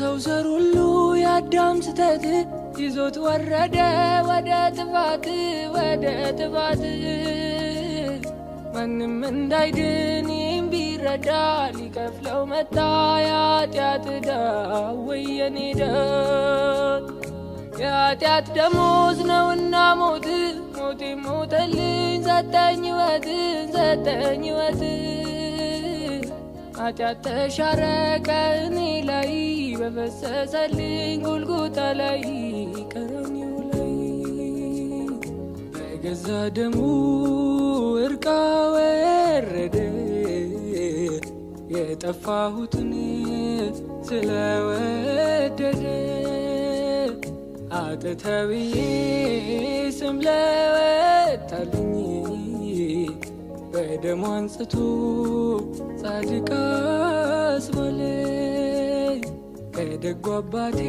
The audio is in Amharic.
የሰው ዘር ሁሉ የአዳም ስተት ይዞት ወረደ ወደ ጥፋት ወደ ጥፋት። ማንም እንዳይድን ይህም ቢረዳ ሊከፍለው መጣ የኃጢአት ዕዳ። ወየኔ ዕዳ! የኃጢአት ደሞዝ ነውና ሞት፣ ሞቴ ሞተልኝ ሰጠኝ ሕይወትን ሰጠኝ ሕይወትን። ኃጢአት ተሻረ ከእኔ ላይ በፈሰሰልኝ ጎልጎታ ላይ ቀራንዮ ላይ። በገዛ ደሙ እርቃ ወረደ የጠፋሁትን ስለወደደ። አጥተብዬ ስም ለወጣልኝ በደሙ አንጽቶ ጻድቅ አስባለኝ ከደጉ አባቴ።